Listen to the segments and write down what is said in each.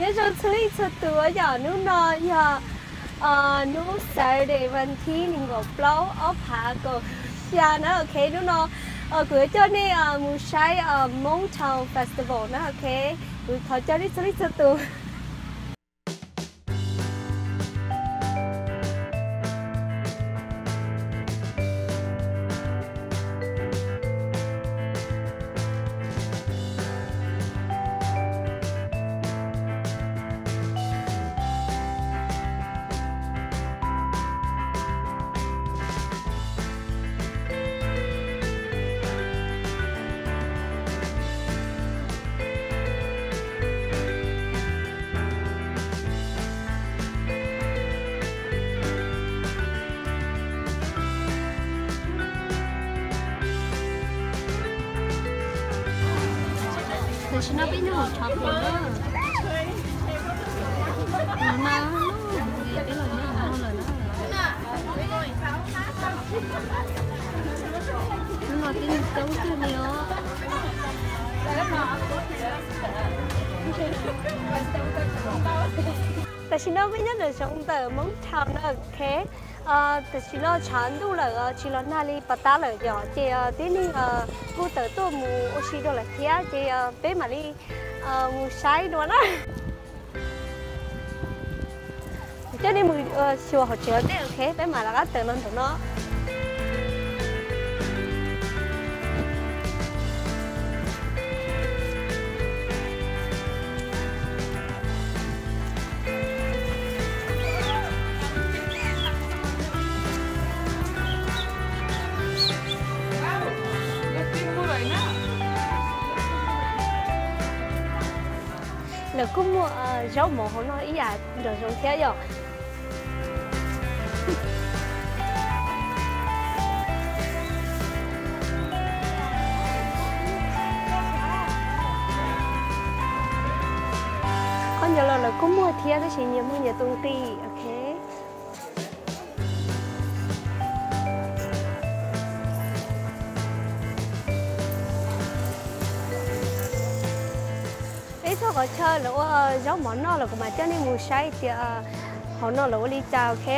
Nyob zoo txhua leej txhua tus, yog hnub no yog hnub Saturday, vas thib nees nkaum plaub, ob phav kaum xya na. Ok, hnub no kuv yuav coj nej mus saib Hmong Town Festival na. Ok, kuv thov caw nej txhua leej txhua tus. Tam sim no peb nyob hauv tshav puas na. Los na, peb los nyob hauv no lawm na. Hnub no tib neeg coob kawg li os. Tam sim no peb nyob ntawm zoov ntawm Hmong Town na, ok. Tam sim no tshav ntuj lawm, tsis los nag li pas tab lawm yom, ces tib neeg kuj tawm tuaj mus ua si dua lawm thiab, ces peb mam li mus saib dua na. Coj nej mus xyuas hauv tsev ua ntej, ok, peb mam rov qab tawm los ntawm no. Lawv kuj muag zaub mov hauv no ib yam nraum zoov thiab yom. Qhov ncov los lawv kuj muag thiab tab sis nyias muag nyias tus nqi, ok. Peb txog qhov chaw lawv ua zaub mov noj los kuv mam coj nej mus saib tias hauv no lawv ua li cas, ok.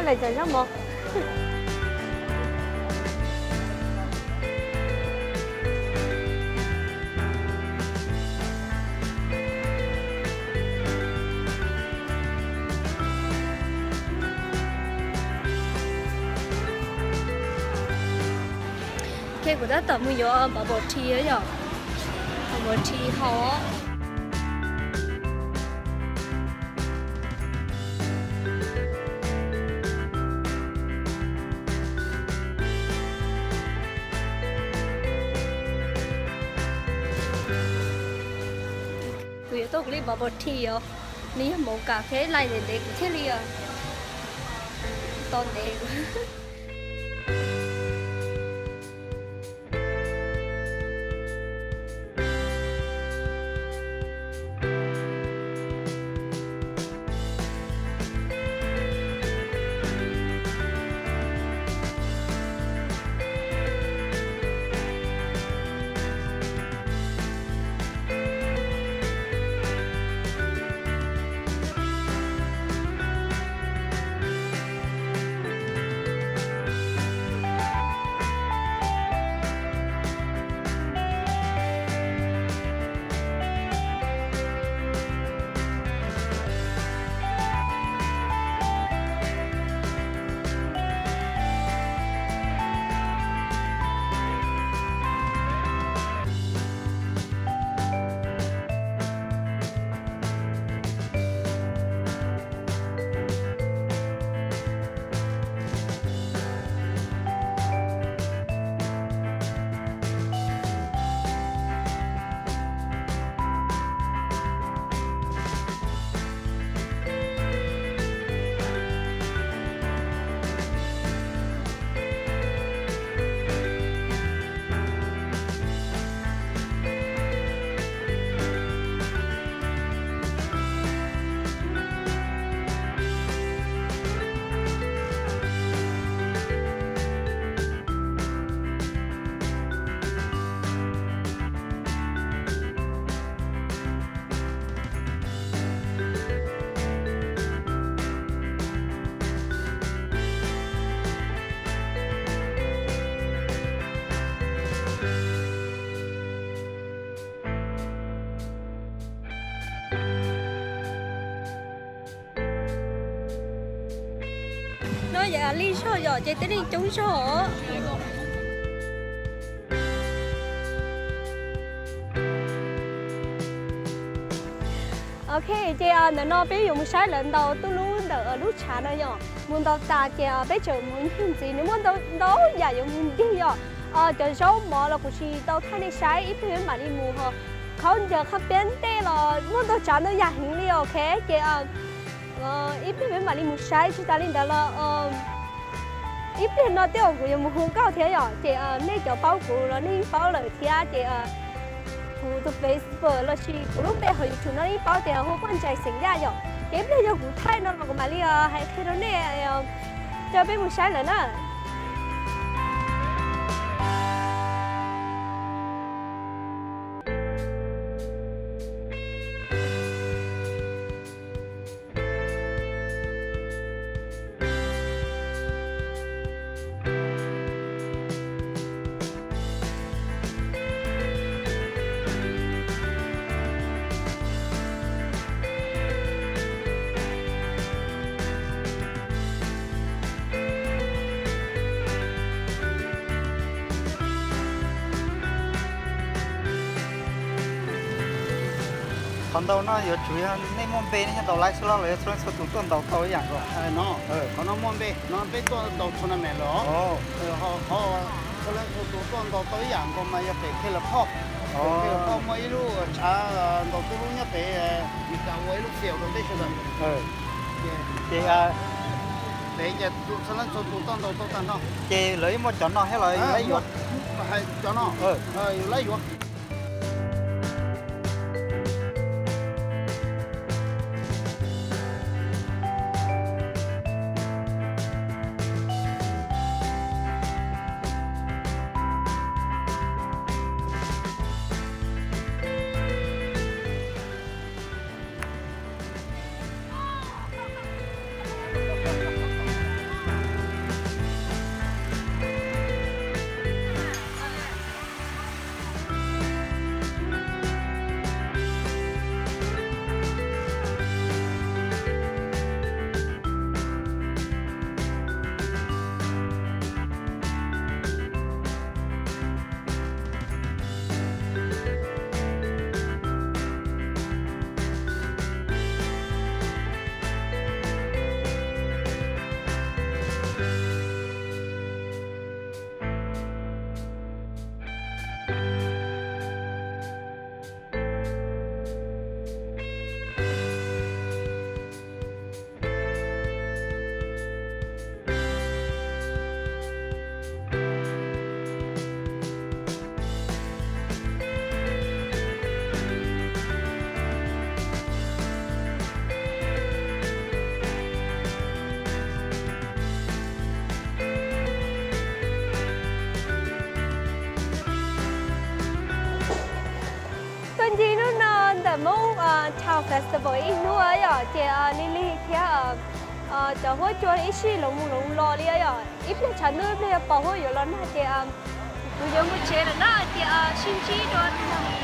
Lawv cov zaub mov. Ok, kuv tab tom mus yuav bubble tea yom. Bubble tea haus. Kuv yuav tau kuv li bubble tea os. Nws yog mocha, ok, laij ntev ntev kuv thiaj li to ntev. Yam li zog yom, ces twb yeej coob zog. Ok, ces ntawm no peb yuav mus saib lawv ntaus tuj lub ntawm lub tshav no yom. Mus ntaus tas ces peb tseem mus ncig ntxiv, nws muaj ntau ntau yam yuav mus ncig yom. Cov zaub mov los kuv tsis tau thaij nej saib, ib pliag peb mam li mus ho. Khaub ncaws qhab piab ntej los muaj ntau tsav ntau yam heev li, ok. Ces ib pliag peb mam li mus saib, tsis tas li ntawd los ib pliag no tej zaum kuv yuav mus hu nkauj thiab yom. Ces nej cov paub kuv los nej yeej paub lawm thiab, ces kuv tus Facebook los sis kuv lub npe hauv YouTube no yeej paub tias hu Poj Ntsaim xeem Yaj yom. Ces ib pliag yog kuv thaij no los kuv mam li hais qhia rau nej, coj peb mus saib lawm na. Qhov ntaus no yuav tsum yog nej muaj npe nej thiaj ntaus laib xwb los, los yog txhua leej txhua tus tuaj ntaus tau ib yam nkaus? No, qhov no muaj npe no, peb tuaj ntaus tournament lawm. Qhov txhua leej txhua tus tuaj ntaus tau ib yam nkaus mas yog pem Khe Las Phoj. Pem Khe Las Phoj muaj ib lub tshav ntaus tuj lub nyob pem, Meskas ua ib lub field rau peb sawv daws. Ces pem ces txhua leej txhua tus tuaj ntaus tau tag nrho. Ces lawv yeej muaj cov no thiab los yuav? Cov no, yuav lawv yuav. Tuaj ncig hnub no ntawm Hmoob Town Festival ib hnub yom, ces lig lig thiab cov huab cua ib sij los mus los los li yom. Ib pliag tshav ntuj ib pliag yuav pos huab yuav los nag ces kuv yuav mus tsev lawm na, ces sib ntsib dua tus